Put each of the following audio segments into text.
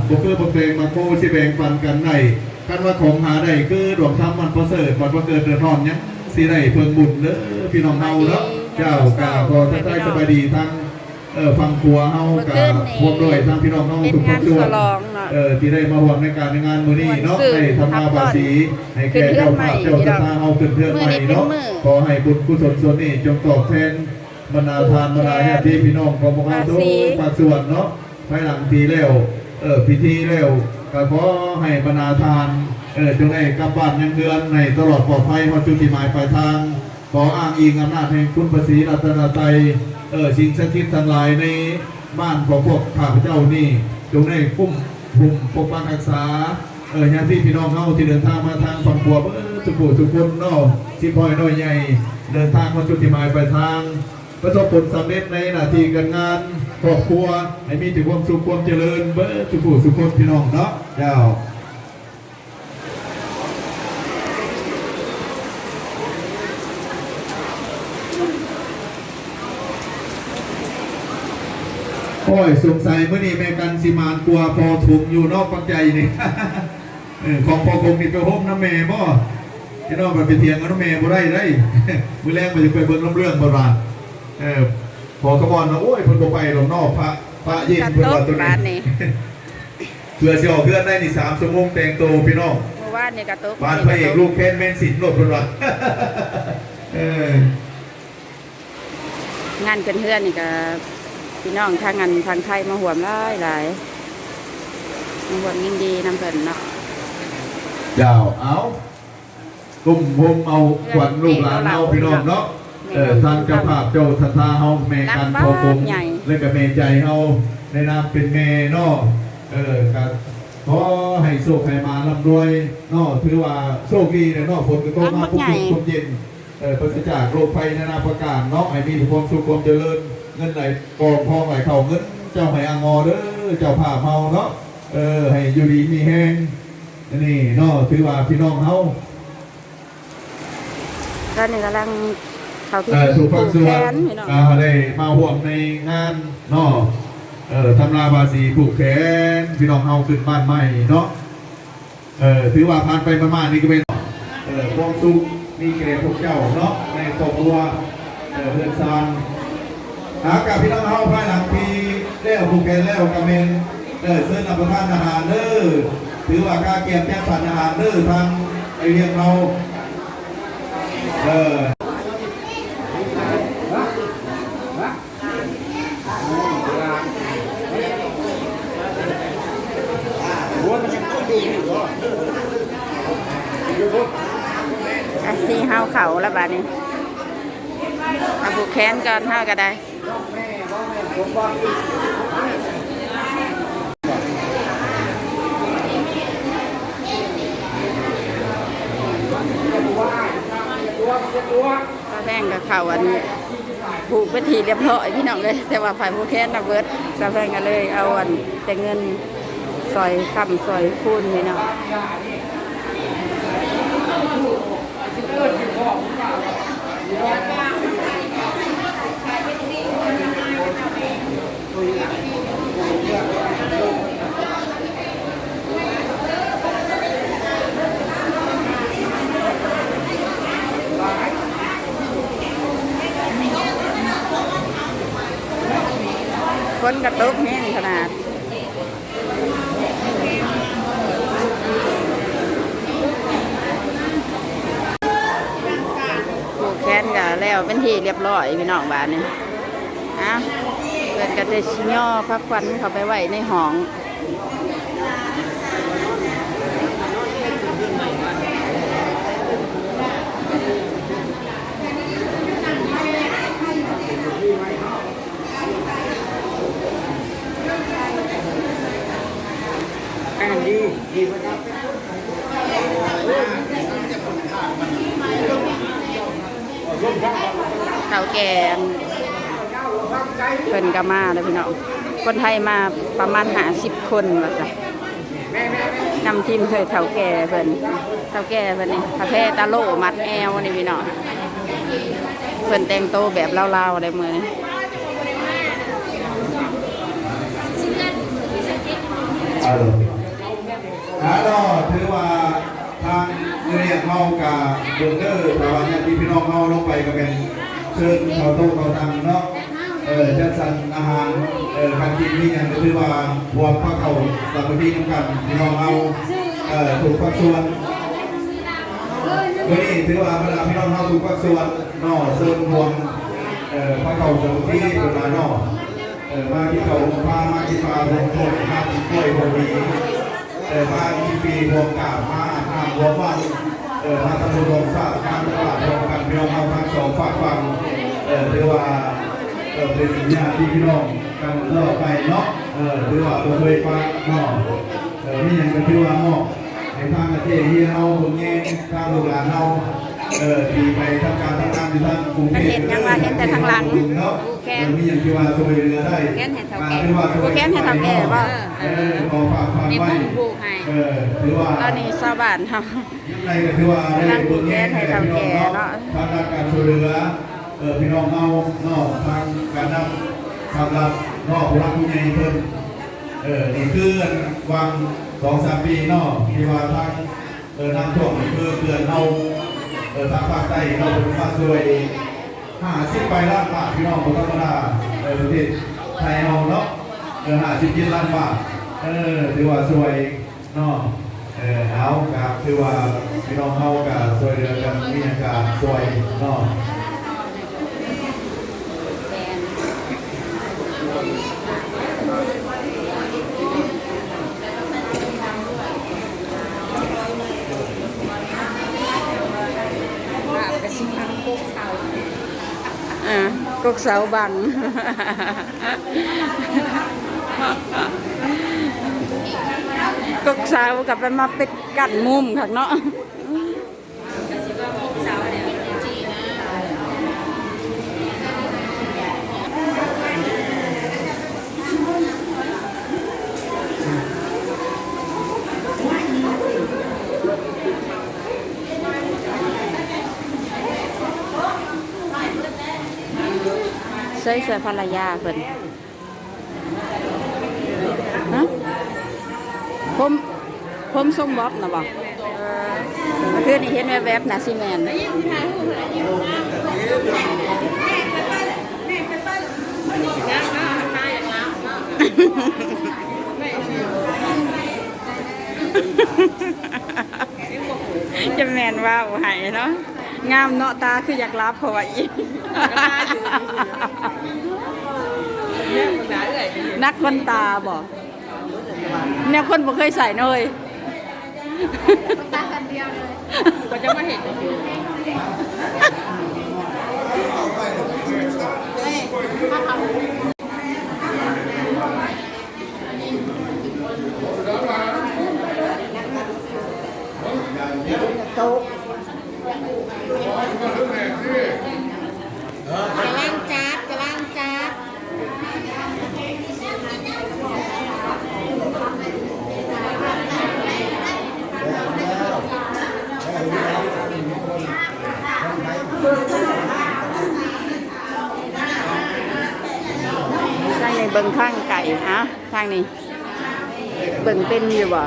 ບໍ່ຄືບັກແຕງໝາກໂມຊິແບ່ງປັນກັນໄດ້. ຄັນວ່າຂອງຫາໄດ້ຄືດວງທຳມັນປະເສີດ, ບັດວ່າເກີດເດືອດຮ້ອນຫຍັງຊິໄດ້ເພິ່ງບຸນເດີພີ່ນ້ອງເຮົາເນາະ. ເຈົ້າ ກະຂໍທັກທາຍສະບາຍດີທາງ ເອີ ຝັ່ງຂົວເຮົາ ກະພ້ອມດ້ວຍທາງພີ່ນ້ອງເຮົາທຸກພາກສ່ວນ ເອີ ທີ່ໄດ້ມາຮ່ວມໃນການໃນງານມື້ນີ້ເນາະ, ໄດ້ທຳມາບາສີໃຫ້ແກ່ເຈົ້າພາບເຈົ້າສັດທາເຮົາຂຶ້ນເຮືອນໃໝ່ເນາະ. ຂໍໃຫ້ບຸນກຸສົນສ່ວນນີ້ຈົ່ງຕອບແທນ ບັນດາທ່ານບັນດາຍາດຕິພີ່ນ້ອງຂອງພວກເຮົາທຸກພາກສ່ວນເນາະ. ພາຍຫຼັງທີ່ແລ້ວ ເອີ ພິທີແລ້ວ ກໍຂໍໃຫ້ບັນດາທ່ານ ເອີ ຈົ່ງໄດ້ກັບບ້ານຍັງເຮືອນໃຫ້ຕະຫຼອດປອດໄພຮອດຈຸດທີ່ໝາຍປາຍທາງ. ຂໍອ້າງອີງອຳນາດແຫ່ງຄຸນພະສີລັດຕະນະໄຕ ເອີ ສິ່ງສັກສິດທັງຫຼາຍໃນບ້ານຂອງພວກຂ້າພະເຈົ້ານີ້ ຈົ່ງໄດ້ຄຸ້ມ ຄຸ້ມປົກປັກຮັກສາ ເອີ ຍາດຕິພີ່ນ້ອງເຮົາທີ່ເດີນທາງມາທາງຝັ່ງຂົວເບິດທຸກຜູ້ທຸກຄົນເນາະ, ສິບຮ້ອຍນ້ອຍໃຫຍ່ ເດີນທາງມາຈຸດທີ່ໝາຍປາຍທາງ ປະສົບຜົນສຳເລັດໃນໜ້າທີ່ການງານຄອບຄົວ ໃຫ້ມີແຕ່ຄວາມສຸກຄວາມຈະເລີນເບິດທຸກຜູ້ທຸກຄົນ ພີ່ນ້ອງເນາະ. ເຈົ້າ ໂອ້ຍ ສົງໄສມື້ນີ້ແມ່ກັນຊິໝານກວ່າພໍ່ຖົງຢູ່ເນາະ ປັກໃຈນີ້. ເອີ ຂອງພໍ່ຄົງນີ້ໄປໂຮມນຳແມ່ບໍ່? ພີ່ນ້ອງໄປ ໄປຖຽງກັນນຳແມ່ບໍ່ໄດ້ເດ້. ມື້ແລງເພິ່ນຈະໄປເບິ່ງລຳເລື່ອງເພິ່ນວ່າ. ເອີ ພໍ່ຂະບອນວ່າ ໂອ້ຍ ເພິ່ນບໍ່ໄປດອກເນາະ ພະ ພະເຢັນເພິ່ນວ່າໂຕນີ້. ເພື່ອຊິອອກເຮືອນໄດ້ນີ້ສາມຊົ່ວໂມງແຕ່ງໂຕພີ່ນ້ອງ. ມື້ວານນີ້ກະຕົກ ບາດພະເອກລູກແຄນແມ່ນສິນໂລດເພິ່ນວ່າ. ເອີ ງານຂຶ້ນເຮືອນນີ້ກະ ພີ່ນ້ອງທາງອັນ ທາງໄທມາຮ່ວມຫຼາຍໆ ມາຮ່ວມຍິນດີນຳເພິ່ນເນາະ. ເຈົ້າ ເອົາ ກຸ້ມໂຮມເອົາຂວັນລູກຫຼານເຮົາພີ່ນ້ອງເນາະ. ເອີ ທາງເຈົ້າພາບເຈົ້າສັດທາເຮົາ ແມ່ກັນພໍ່ຄົງ ແລະກະແມ່ໃຈເຮົາ ໃນນາມເປັນແມ່ເນາະ. ເອີ ກະຂໍໃຫ້ໂຊກໃຫ້ໝານ ລ່ຳລວຍເນາະ. ຖືວ່າໂຊກດີແຫຼະເນາະ ຝົນກະຕົກມາປຸບໆ ລົມເຢັນ ເອີ ປາສະຈາກໂລກໄພນານາປະການເນາະ. ໃຫ້ມີແຕ່ຄວາມສຸກຄວາມຈະເລີນ ເງິນໄຫຼກອງທອງໄຫຼເຂົ້າ ເງິນເຈົ້າໃຫ້ອາງໍເດີ ເຈົ້າພາບເຮົາເນາະ. ເອີ ໃຫ້ຢູ່ດີມີແຮງ ອັນນີ້ເນາະ ຖືວ່າພີ່ນ້ອງເຮົາ ຕອນນີ້ກຳລັງເຂົ້າພິທີ ເອີ ທຸກພາກສ່ວນ ຜູກແຂນ ພີ່ນ້ອງ ອ່າ ໄດ້ມາຮ່ວມໃນງານເນາະ. ເອີ ທຳມາບາສີຜູກແຂນພີ່ນ້ອງເຮົາຂຶ້ນບ້ານໃໝ່ເນາະ. ເອີ ຖືວ່າຜ່ານໄປຜ່ານມານີ້ກະແມ່ນ ເອີ ຄວາມສຸກມີແກ່ພວກເຈົ້າເນາະ ໃນຄອບຄົວ ເອີ ເຮືອນຊານ. ຫາກະພີ່ນ້ອງເຮົາ ພາຍຫຼັງທີ່ແລ້ວຜູກແຂນແລ້ວກະແມ່ນ ເອີ ເຊີນຮັບປະທານອາຫານເດີ. ຖືວ່າກະກຽມຈັດສັນອາຫານເດີ ທາງໄອວຽງເຮົາ ເອີ. ອ່ະ ທີ່ເຮົາເຂົ້າລະບາດນີ້ ເອົາຜູກແຂນກ່ອນ ເຮົາກະໄດ້. ສາວແພງກະເຂົ້າອັນ ຜູກເປັນທີ່ລຽບຮ້ອຍພີ່ນ້ອງເອີຍ ແຕ່ວ່າຝ່າຍຜູກແຂນນະເບິດ. ສາວແພງກະເລີຍເອົາອັນແຕ່ເງິນຊ່ອຍຄ້ຳຊ່ອຍຄູນພີ່ນ້ອງ. ຝົນກະຕົກແຮງຂະໜາດ. ຜູກແຂນກະແລ້ວເປັນທີ່ລຽບຮ້ອຍພີ່ນ້ອງ ບາດນີ້. ອ່ະ ເພິ່ນກະໄດ້ຊິຍໍພາຂວັນເຂົ້າໄປໄວ້ໃນຫ້ອງ. ເຖົ້າແກ່ ເພິ່ນກະມາແລ້ວພີ່ນ້ອງ. ຄົນໄທມາປະມານຫ້າສິບຄົນວ່າຊັ້ນ. ນຳທີມໂດຍເຖົ້າແກ່ເພິ່ນ ເຖົ້າແກ່ເພິ່ນນີ້ ພະແພຕາໂລ່ມັດແອວນີ້ພີ່ນ້ອງ. ເພິ່ນແຕ່ງໂຕແບບລາວໆ ໄດ໋ມື້ນີ້. ອາໂລ ອາໂລ ຖືວ່າທາງເອື້ອຍເຮົາກະເບິ່ງເດີ ຖ້າວ່າຍາດຕິພີ່ນ້ອງເຮົາລົງໄປກະແມ່ນເຊີນເຂົ້າໂຕະເຂົ້າຕັ່ງເນາະ ເອີ ຈັດສັນອາຫານ ເອີ ການກິນມີຫຍັງກະຖືວ່າຮວມພາເຂົ້າສາມັກຄີນຳກັນພີ່ນ້ອງເຮົາ ເອີ ທຸກພາກສ່ວນ. ມື້ນີ້ຖືວ່າບັນດາພີ່ນ້ອງເຮົາທຸກພາກສ່ວນເນາະ ເຊີນຮວມ ເອີ ພາເຂົ້າສາມັກຄີເພິ່ນວ່າເນາະ ເອີ ມາກິນເຂົ້າໂຮງພາ ມາກິນປາໂຮງຖ້ວຍ ມາກິນກ້ວຍໂຮງໝີ ເອີ ມາກິນປີໂຮງກາບ ມາອາບນ້ຳໂຮງວັດ ເອີ ມາທຳບຸນຮ່ວມຊາດ ມາຕະຫຼາດຮ່ວມກັນ ພີ່ນ້ອງເຮົາທັງສອງຟາກຝັ່ງ ເອີ ຖືວ່າ ເອີ ເປັນຍາດພີ່ນ້ອງກັນຕະຫຼອດໄປເນາະ ເອີ ຖືວ່າບໍ່ເຄີຍປະເນາະ ເອີ ມີຫຍັງກະຖືວ່າມອບໃຫ້ທາງອາເຈເຮຍເຮົາ ເບິ່ງແຍງທາງລູກຫຼານເຮົາ ເອີ ທີ່ໄປທຳການທຳງານຢູ່ທາງກຸງເທບ ເພິ່ນເຮັດຫຍັງວະ ເຫັນແຕ່ທາງຫຼັງ ເນາະ ຜູ້ແຄນ ເອີ ມີຫຍັງທີ່ວ່າຊ່ວຍເຫຼືອໄດ້ ແຄນໃຫ້ເຖົ້າແກ່ ຜູ້ແຄນໃຫ້ເຖົ້າແກ່ບໍ່ ເອີ ຂໍຝາກຝັງໄວ້ ເອີ ຖືວ່າ ຕອນນີ້ຊາວບ້ານເຮົາ ຍັງໃດກະຖືວ່າໄດ້ບົດຮຽນແກ່ພີ່ນ້ອງເນາະ ທາງດ້ານການຊ່ວຍເຫຼືອ ເອີ ພີ່ນ້ອງເຮົາເນາະ ທາງການນຳ ທາງລັດເນາະ ຜູ້ຫຼັກຜູ້ໃຫຍ່ເພິ່ນ ເອີ ນີ້ຄືຫວ່າງສອງສາມປີເນາະ ທີ່ວ່າທາງ ເອີ ນ້ຳຖ້ວມ ຄືເຂື່ອນເຮົາ ເອີ ທາງພາກໃຕ້ເນາະ ເພິ່ນມາຊ່ວຍຫ້າສິບປາຍລ້ານບາດ ພີ່ນ້ອງ ບໍ່ທຳມະດາ ເອີ ປະເທດໄທເຮົາເນາະ ເອີ ຫ້າສິບເຈັດລ້ານບາດ ເອີ ຖືວ່າຊ່ວຍ ເນາະ ເອີ ເອົາ ກະຖືວ່າພີ່ນ້ອງເຮົາກະຊ່ວຍເຫຼືອກັນ ມີຫຍັງກະຊ່ວຍເນາະ ອ່າ ກົກເສົາບັງ ກົກເສົາກະໄປມາປິດກັ້ນມຸມຄັກເນາະ. ໃສ່ເສື້ອພັນລະຍາເພິ່ນ ຮະ ຜົມ ຜົມຊົງບັອບນະບໍ່? ເອີ ຄືນີ້ເຫັນແວບໆ ໜ້າຊິແມ່ນ. ຈະແມ່ນເວົ້າໃຫ້ເນາະ ງາມເນາະ ຕາຄືຢາກຫຼັບເຂົາວ່າອີກ ໜັກຄົນຕາບໍ່? ແນວຄົນບໍ່ເຄີຍໃສ່ເນາະເອີຍ ຕາສັນດຽວເລີຍ ກວ່າຈະມາເຫັນ ໂຕະ ກຳລັງຈັດ ກຳລັງຈັດ ທາງນີ້ເບິ່ງຂ້າງໄກ ເອົ້າ ທາງນີ້ ເບິ່ງເປັນຢູ່ບໍ່?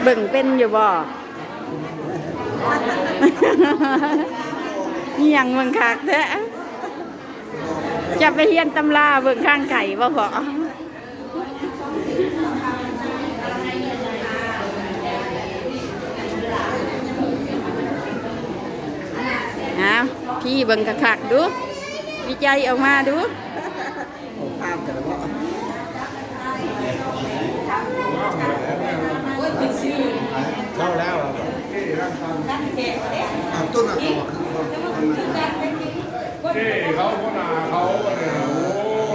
ເບິ່ງເປັນຢູ່ບໍ່? ອີ່ຫຍັງເບິ່ງຄັກແທ້? ຈະໄປຮຽນຕຳລາເບິ່ງຂ້າງໄກບໍ່ພໍ? ອ້າວ ພີ້ເບິ່ງຄັກໆ ດູ ວິໄຈອອກມາດູ. ເຂົ້າແລ້ວ ເຈົ້ເຂົາ ຫົວໜ້າເຂົາ ໂອ້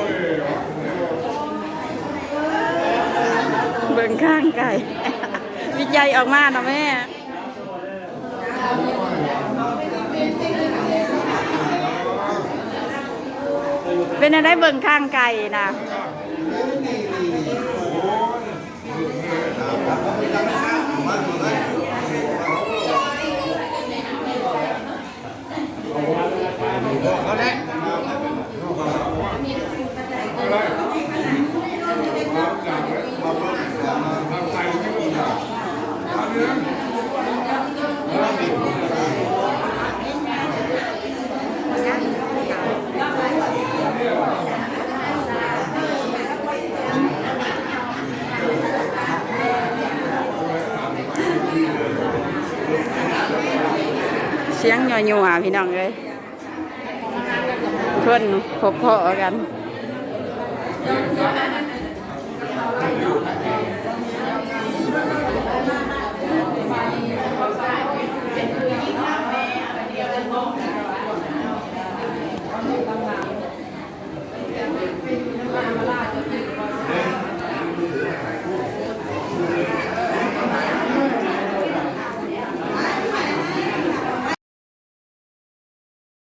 ຍ ເບິ່ງຂ້າງໄກ ວິໄຈອອກມາເນາະແມ່. ເປັນແນວໃດເບິ່ງຂ້າງໄກນະ? ສຽງຍົວໆ ພີ່ນ້ອງເອີຍ ຄົນພົບພໍ້ກັນ.